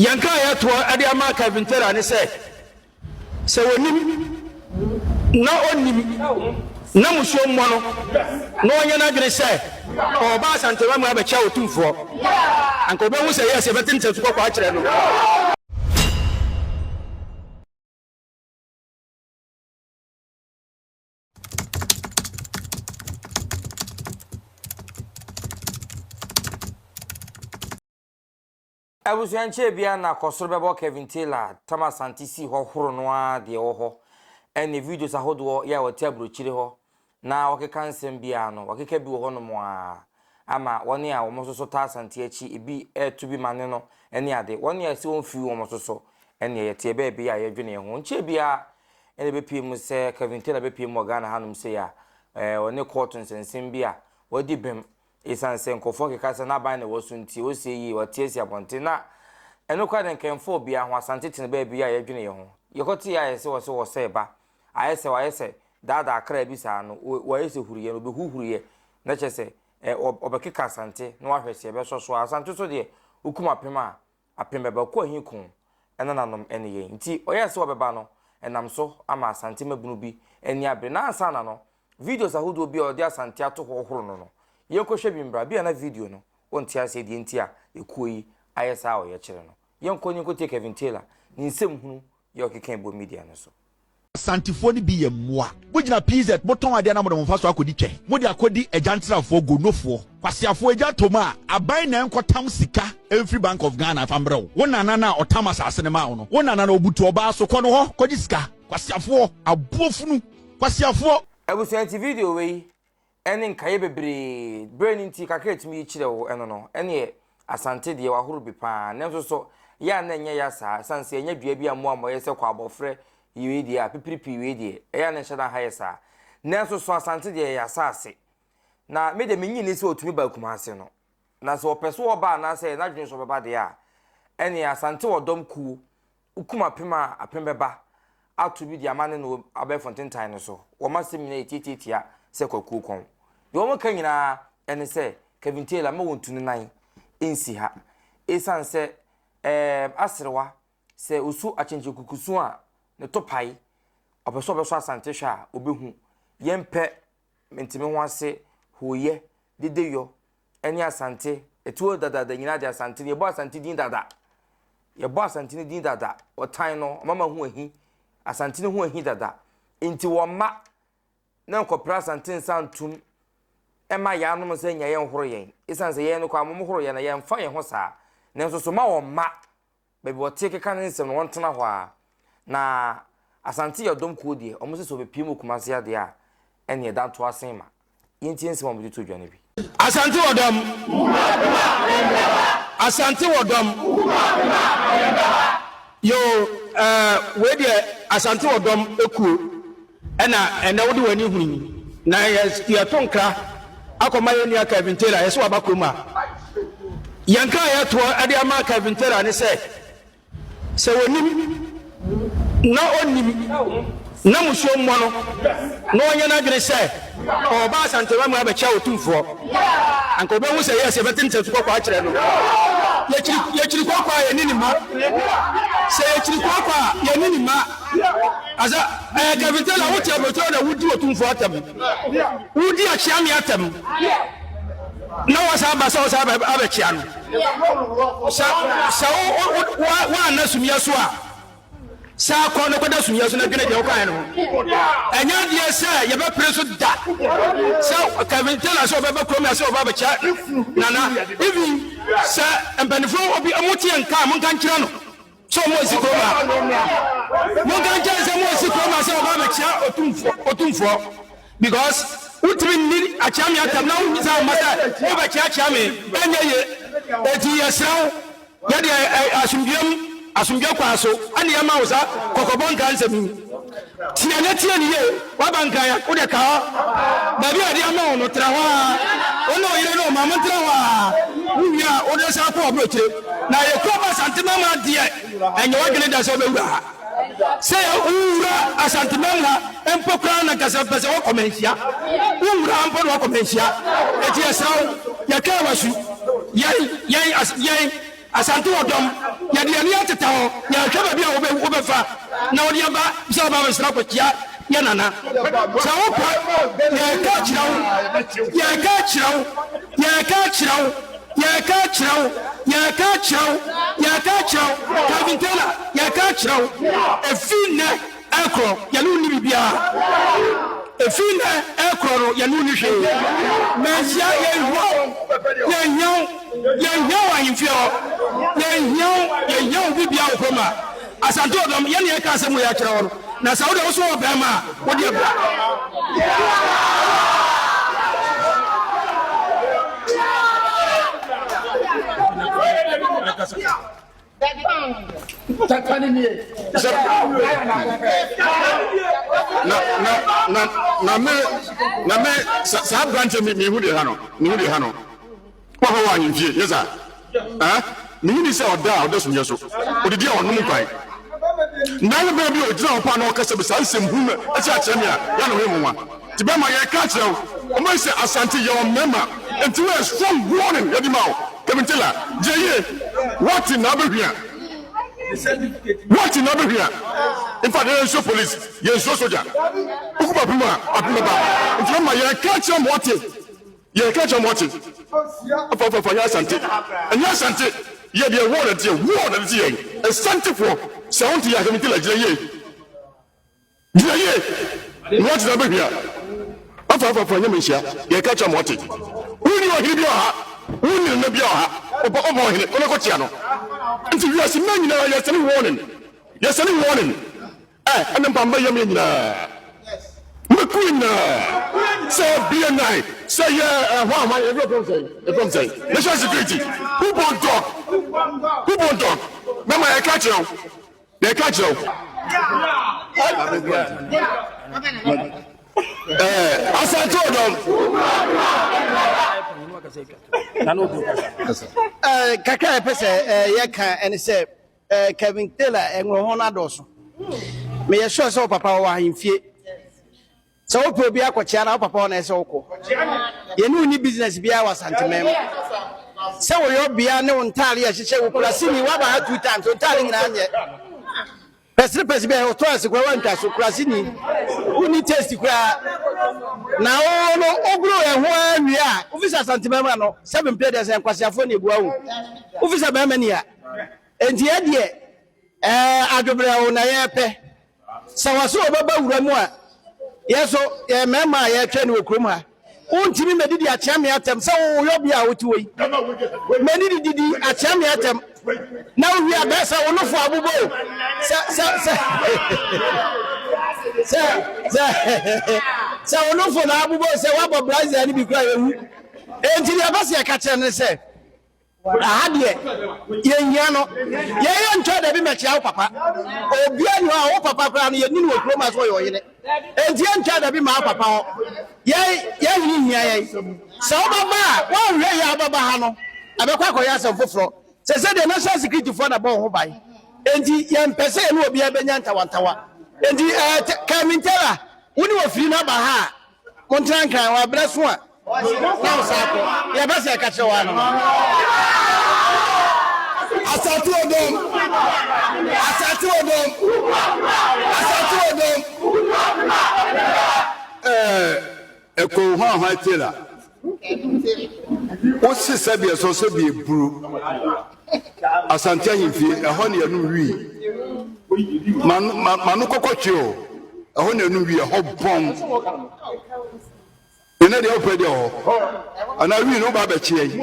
Yɛn ka a yɛtoɔ de ama Kevin Taylor ne sɛ, sɛ ɔnim na ɔnnim na musuo mmɔ no na ɔnyɛ n'adwene sɛ ɔreba Asantewaa mu abɛkyia Otumfoɔ, anka ɔbɛhu sɛ yes, yɛbɛte ne sɛ sukɔkɔɔ akyerɛ no. Abusua nkyɛɛ biara na kɔsoro bɛbɔ Kevin Taylor tam Asante sii hɔ horo no ara deɛ ɛwɔ hɔ ɛne videos ahodoɔ yɛ a wɔte aburokyire hɔ na wɔkeka nsɛm biara no wɔkeka bi wɔ hɔ nom ara ama wɔne a wɔn nso so taa Asante akyi ebi ɛreto bi ma ne no ɛne ade wɔne a ɛsɛ wɔn firi wɔn nso so ɛne yɛteɛ baabi a yɛdwene yɛn ho nkyɛɛ biara ɛna ɛbɛpie mu sɛ Kevin Taylor bɛpie mu wɔ Ghana hanom sei a ɛɛ ɔne kɔɔto nsɛnsɛm bi a wɔadi bem Esiane sɛ nkurɔfoɔ keka sɛ n'aban na ɛwɔ so nti, ɔsie yie, ɔte asi abɔnten. Na ɛno koraa deɛ nka ɛmfa obiara ho, Asante tene baabi a yɛdwene yɛn ho. Yɛkɔtee ayɛ sɛ wɔse wɔsɛe ba, ayɛ sɛ wayɛ sɛ daadaa kra bi saa no, wayɛ sɛ huriiɛ no, ɔbɛhuhuruiɛ, na kyerɛ sɛ ɛ, ɔbɛkeka Asante na wahwɛ sɛ yɛbɛsɔ so a. Asante nso deɛ, wokum apem a, apem bɛba. Ɔkɔ ahi ko nananom ne yɛn. Nti ɔyɛɛ sɛ ɔbɛba no, ɛnam so ama Asante mmabunu bi ani abere. Na ansa na no, videos ahodoɔ bi a ɔde Asante ato hɔ horo no no, yɛnkɔhwɛ bi mmra. Bi a na video no, wonte aseɛ deɛ nti a ekuo yi ayɛ saa a ɔyɛkyerɛ no. Yɛnkɔ na yɛnkɔtie Kevin Taylor ne nsɛm hunu yɛ ɔkeka ɛbɔ media no so. Asantefoɔ no bi yɛ mmoa. Mo gyina PZ mo tɔn adeɛ na mo de mo mfasoɔ akɔdi twɛ. Mo de akɔdi agyantrafoɔ, gonofoɔ, kwaseafoɔ agya tom a aban na ɛnkɔ tam sika mfiri Bank of Ghana fa mbrɛ wo. Wo nana no a ɔtam asase no maa wo no, wo nana no ɔbutu ɔbaa so, kɔ no hɔ kɔgye sika. Kwaseafoɔ, aboɔ funu, kwaseafoɔ. Abusua nti video wei ɛne nkaeɛ bebree berɛ no nti kakra ɛtumi yi kyerɛ wo ɛno no ɛneɛ Asante deɛ wahoro bi paa nanso so yɛ a na ɛnyɛ ya saa ɛsiane sɛ yɛnya dua bi a mmoa mmɔyɛ sɛ kɔ abɔfrɛ yi wei deɛ a pipiripi wei deɛ ɛyɛ a na ɛnhyɛ da ha yɛ saa nanso so Asante deɛ ɛyɛ asaase na me deɛ menyi ni sɛ ɔtumi ba Kumase no na sɛ ɔpɛ so ɔba anaasɛ n'adwene so ɔbɛba deɛ a ɛneɛ Asante wɔ dɔm kuo Wokum apem a, apem bɛba ato bi de ama ne no abɛɛfo ntentan no so. Wɔn asɛm nyinaa yɛ tiatiatia sɛ kwakuo kɔn. Deɛ wɔka nyinaa ne sɛ Kevin Taylor mma wɔntu ne nan nsi ha. Esiane sɛ ɛɛm aserewa, sɛ osu akyenkyenkukusu a, ne to pae. Ɔpɛ sɛ ɔbɛsɔ Asante hwɛ a, ɔbɛhu. Yɛmpɛ mente-me-ho-ase, hooyɛ, dedeyɔ, ne Asante, ɛtuo dadaada nyinaa de Asante no, yɛbɔ Asante din dada. Yɛbɔ Asante no din dada. Ɔtan no, ɔmama ho ahi. Asante no ho ahi dada. Nti wɔmma na nkɔpra Asante nsa ntom ɛma yɛanom sɛ nya yɛn horo yɛn. Ɛsiane sɛ yɛn no kɔ a wɔn horo yɛn na yɛmfa yɛn ho saa. Nanso so ma wɔn mma Baabi wɔte keka ne nsɛm no wɔntena hɔ ara. Na Asante yɛ ɔdɔm kuo deɛ, wɔn sɛ sɛ wɔbɛpue mu Kumasi adeɛ a, ɛneɛ danto asen ma. Yɛntie nsɛm a wɔde too dwa no bi. Asante wɔ dɔm. Asante wɔ dɔm. Yoo eh, wei deɛ Asante wɔ dɔm ekuo ɛna ɛnɛ wode w'ani hunu yi. Na yɛ yɛto nkra akɔma yɛn nua Kevin Taylor, yɛsɛ waba kurom a. Yɛn kra a yɛtoɔ de ama Kevin Taylor ne sɛ, sɛ ɔnim na ɔnnim na musuo mmɔ no na ɔnyɛ n'adwene sɛ ɔreba Asantewaa mu abɛkyia Otumfoɔ, anka ɔbɛhu sɛ yes, yɛbɛte ne sɛ sukɔkɔɔ akyerɛ no. Yɛkyiri yɛkyiri kɔkɔɔ a yɛne ne mma. Sɛ yɛkyiri kɔkɔɔ a yɛne ne mma. Asa ɛɛ Kevin Taylor wote aburokyerɛ na wodi Otumfoɔ atɛm. Wodi Akyeame atɛm. Na wɔsan ba sɛ wɔsan abɛkyea no. Sɛ sɛ wo wo wo woanna sumiiɛ so a, saa kɔ no kɔda sumiiɛ so na dwene deɛ wokaeɛ no ho. Ɛnyɛ adeɛ sɛ yɛbɛpere so da sɛ Kevin Taylor sɛ ɔbɛba kurom na sɛ ɔba abɛkyea Nana. Even sɛ mpanimfoɔ obi ɔmo te yɛn nka a, monka nkyerɛ no. Sɛ ɔmo nsi kurom ha. Monka nkyɛn sɛ mo nsi kurom ha sɛ ɔba abɛkyia otumfoɔ otumfoɔ because wotumi nni akyia me atam na wonni sɛ ɔma sɛ wobɛkyia akyia me ɛnyɛ ye eti yɛsrɛ wo yɛde asomdwoeɛ mu asomdwoeɛ kwan so ɛne yɛma wo saa kɔkɔbɔ nkra nsɛm yi tie ne tie ne yie waba nkran ya wode ka hɔ baabi a yɛde ama wo no tra hɔ a wo ne wo yere ne wo ma montena hɔ a wowie a wode san kɔ aburokyire Na yɛ kurom Asanteman mu adeɛ, ɛnyɛ w'adwene da sɛ wobɛwura ha. Sɛ wowura Asanteman mu ha mpo koraa na nka sɛ pɛ sɛ wɔkɔ manhyia. Wowura ha mpo na wɔkɔ manhyia. Eti yɛsrɛ wo, yɛtwɛn w'asu. Yɛn, yɛn, yɛn, Asante wɔ dɔm. Yɛde yɛn ani. center hɔ, yɛhwɛ baabi a wobɛfa na wode aba sɛ woba abɛsra akɔkyia yɛ nana. Sɛ wopɛ, yɛka akyerɛ wo, yɛka akyerɛ wo, yɛka akyerɛ wo, yɛka akyerɛ wo, yɛka akyerɛ wo, yɛka akyerɛ wo, Calvin Taylor, yɛka akyerɛ wo, ɛfiri nnɛ ɛkorɔ, yɛne wo nni biribiara. Ɛfiri nnɛ ɛkorɔ no, yɛne wo nni hwee. Manhyia, yɛnhia wo, yɛnhia wo, yɛnhia wo ahemfie hɔ, yɛnhia wo, yɛnhia wo biribiara wɔ kurom ha. Asante Odom, yɛne yɛka asɛm wei akyerɛ wo no, na sɛ wo deɛ wo so wɔ bɛrima a, wo deɛ bra. Na na na na me na me saa aberanteɛ mi mi hu deɛ ha no mi hu deɛ ha no wɔhɔ wɔ ahemfie nyɛ saa ɛn mi hu ni sɛ ɔda a ɔda sunyɛ so odidi a ɔnom kwan na wo bɛn bi a ogyina hɔ paa na ɔkasa bi saa nsɛm hu no ɛsɛ akyerɛ mi a yɛ na ɔyɛ nwanwa ti bɛma yɛ ka akyerɛ wo ɔmo sɛ Asante yɛ ɔmɛma nti wɔyɛ strong warning yɛ di ma wo. Kevin Taylor, gyina yie. Woate na abɛhwia. Woate na abɛhwia. In fact, yɛn nsuo police, yɛn nsuo soja. Wokum apem a, apem bɛba. Nti mama yɛn ka kyerɛ mo ate. Yɛn ka kyerɛ mo ate. Afa afa afa nyɛ Asante. Ɛnyɛ Asante. Yɛ deɛ war na ɛteɛ. War na ɛte yɛn. Asantefoɔ, sɛ wonte yɛ a, Kevin Taylor, gyina yie. Gyina yie na woate na bɛhwia. Afa afa afa nyɛ nhyia. Yɛka kyerɛ mo ɔte. Wonni ɔhene bi ɔha. Wonni nana bi ɔha. Ɔba ɔba ɔhene kɔ na kɔkyea no. Nti wiase mma nyinaa yɛsɛne warning. Yɛsɛne warning. Ɛ ɛne mpa mba yam yɛ nyinaa. Mɛku yɛ nyinaa. Sɛ BNI sɛ yɛ ɛhɔ ahwan yɛfrɛ fɛm sɛn yɛfrɛ sɛn national security who born dog who born dog mɛma yɛka kyerɛ wo. Yɛka kyerɛ wo. Asante Odom. Kakra a yɛpɛ sɛ yɛka ɛne sɛ Kevin Taylor ɛnworɔ ho no adɔɔso. Meyɛ sure sɛ wo papa wɔ ahemfie. Sɛ wopɛ obi akɔkyea no a, wo papa hɔ na ɛsɛ sɛ wokɔ. Yɛne wo nni business biara wɔ Asanteman mu. Sɛ woyɛ ɔbea ne wo ntaade a ɛhyehyɛ wo kuraseni, woaba ha two times, wo ntaade nyinaa nyɛ pɛsere pɛsere bi a wotɔ ase koraa woantwa so, kuraseni. Wonni taste koraa. Na wo no, wogoro ɛho ara wie a, wofi sɛ Asanteman mu ano, sɛ mempɛ deɛ sɛ nkwaseafoɔ na ebua wo. Wofi sɛ bɛrima ni a. Enti yɛ deɛ, ɛɛ adwobrɛw na yɛpɛ. Sɛ wɔse wɔbɛba wura mu a, yɛn nso yɛyɛ mmarima a yɛretwɛn no wɔ kurom ha. Wontumi mmɛdidi akyeame atɛm sɛ wo yɔbea a wote hɔ yi. Mmɛdidi didi akyeame atɛm na wowie a bɛyɛ sɛ wo nofo abobɔ o. Sɛ sɛ sɛ sɛ sɛ sɛ wo nofo na abobɔ o sɛ woabɔ brazier no bi koraa yɛwu. Enti deɛ ɛpɛ sɛ yɛka kyerɛ no ne sɛ Aha deɛ yɛnhia no. Yɛn yɛ ntwa dabi mɛkyea wo papa. Obia ni hɔ a wo papa koraa no yɛni no wɔ kurom a sɛ ɔyɛ ɔhene. Enti yɛntwa dabi ma wo papa hɔ. Yɛn yɛn hene hia yɛn. Sɛ wobɛba a woanhwɛ yie a wobɛba ha no ɛbɛkɔ akɔyɛ asɛm foforɔ. Sɛsɛ deɛ national security foɔ na bɔ wo ho ban. Enti yɛmpɛ sɛ yɛne obiara bɛnya ntawantawa. Enti ɛɛ Kevin Taylor wo ne ofiri no aba ha a Montena nkran wɔ berɛ so a na wo san kɔ. Deɛ ɛbɛ sɛ ɛka kyerɛ wo ano no. Asante Odom! Asante Odom! Asante Odom! Ɛɛ ɛkɔ hwan hwan tela. Wose sɛbi ɛsɔ sɛbi eburu. Asante ahemfie ɛhɔ ne ɛnum wii. Mano mano kɔkɔ twe o. Ɛhɔ na ɛnum wii ɛhɔ bɔn. Ɛnɛ deɛ wopɛ deɛ wɔ hɔ. Anaa wii no woba abɛkyeɛ yi.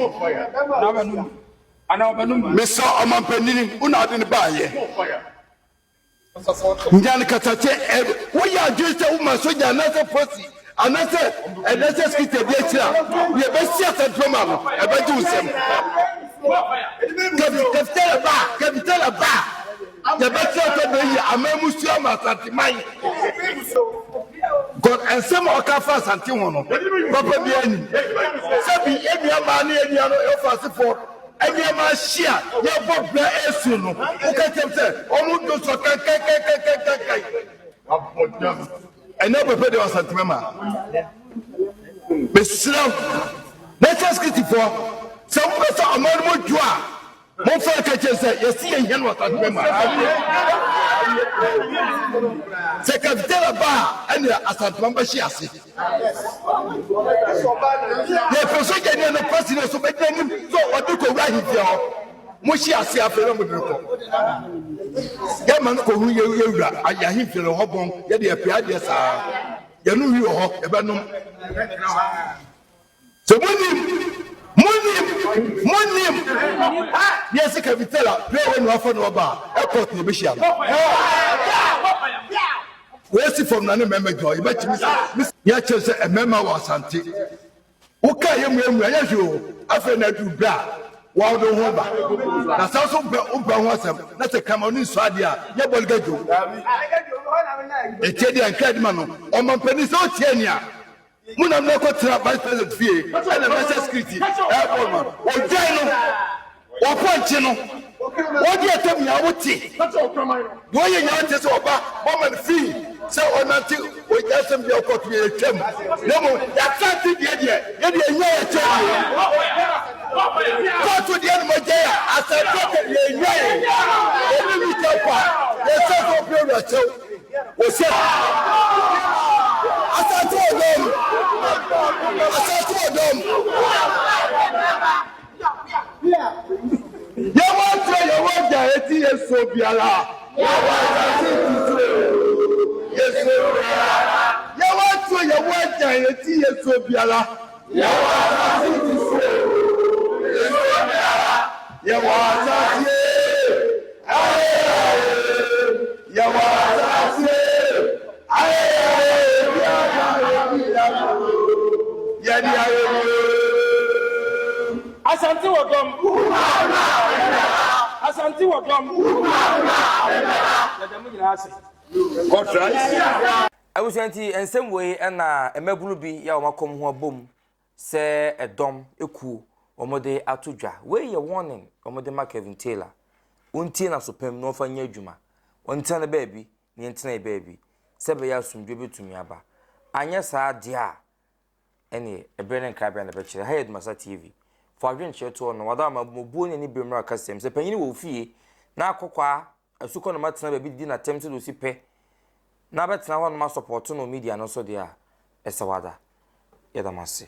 Mesɛ ɔmampanin wo na ade no baayɛ. Nya no kasakyɛ ɛ woyɛ adwene sɛ woma sogya anaasɛ polisi anaasɛ anaasɛ sikita bi akyiri a deɛ ɛbɛsi asɛntorɔ no ɛbɛgye wo nsam. Kafitɛla ba kafitɛla ba yɛbɛkyerɛ sɛ bɛyi aman mu sua ma Asanteman. God nsɛm a ɔka fa Asante ho no papa biara nim. Sɛbi yɛn nua maa ne yɛn nua no ɛwɔ asefoɔ nneɛma ahye a yɛbɔ bra esu no woka kyɛm sɛ ɔmo do so kankankankankankan. Ɛnɛ pɛpɛ deɛ Asante mɛma. Mesrɛ national security foɔ sɛ mopɛ sɛ ɔman no mu dwo a. Momfa nka kyerɛ sɛ yɛsi yɛn hia no wɔ asase bɛma. Sɛ kafitɛla ba a, ɛne Asanteman bɛhye ase. Yɛpɛ sogyani a nokwasi no so bɛgyina anim sɛ ɔde kɔwura ahemfie hɔ. Mohye ase afei na mode no kɔ. Yɛma no kɔhu yɛwura yɛ ahemfie no hɔ bɔn, yɛde yɛpɛ adeɛ saa. Yɛnom wi wɔ hɔ, yɛbɛnom. Sɛ monim, monim, monim. Ne yɛse Kavitela, berɛ a wei na wafa no aba a, airport na yɛbɛhyia no. Wɔasi fam na ne mmarima gyina hɔ, yɛbɛkyimi sɛ. Yɛakyerɛ sɛ mmarima wɔ Asante. Wokaa yɛ muamua yɛ hwee o, afei na aduru berɛ a wɔde wo ho ba. Na saa nso wompɛ wompɛ ho asɛm, na sɛ kraman no nsɔ adeɛ a, nyɛ bɔlga dwom. Ɛtie deɛ nkra di ma no, ɔmampanin sɛ ɔtie nea Mo nam no kɔ tena vice president fie ɛna national security ɛbɔ no ɔdwan no wɔpɔnkye no wɔde ɛtɛm nyinaa wote deɛ ɔyɛ nyinaa wote sɛ ɔba bɔma no fii sɛ ɔnante ɔgya asɛm deɛ ɔkɔto yɛ yɛtwam na mmom yɛasante deɛ deɛ yɛde ɛnya yɛkyɛ deɛ kɔɔto deɛ no mɔgya yɛ asante deɛ yɛnya yɛ ɛne wi kyɛ pa yɛsɛ sɛ ɔpɛ wura kyɛw Wɔhyɛ Asante wɔ dɔm. Asante wɔ dɔm. Yɛwɔ akyerɛ yɛwɔ agya eti yɛsuo biara. Yɛwɔ asase ti so yɛsuo biara. Yɛwɔ akyerɛ yɛwɔ agya eti yɛsuo biara. Yɛwɔ asase ti so yɛsuo biara. Yɛwɔ asase. Aye aye, yɛwɔ asase. Aye aye, ebi aka ebi aka o, yɛde ayɛ bio. Asante wɔ dɔm. Asante wɔ dɔm. Yɛda mo nyinaa ase. Abusua nti nsɛm wei na mmabunu bi yɛ a wɔn akɔm ho abom sɛ ɛdɔm kuo wɔde ato dwa. Wei yɛ warning wɔde ma Kevin Taylor. Ɔntie n'asopam na ɔmfa nyɛ adwuma. Ɔntena ne baabi na yɛntena yɛ baabi sɛ ɛbɛyɛ asomdwoe bɛtumi aba. Anyɛ saa deɛ a, ɛneɛ ɛberɛ ne nkrabea na ɛbɛkyerɛ. Ha yɛ Adumasa TV. Fa w'adwenkyerɛ to hɔ no, wada ama mmobuo ne anibere mmra kasɛm. Sɛ panyini wɔ wo fie na akɔkwaa asukɔ na matena baabi didi n'atɛm sɛdeɛ ɔsi pɛ na abɛtena hɔ nom asɔpɔto no media no so deɛ a, ɛsɛ wada. Yɛda mo ase.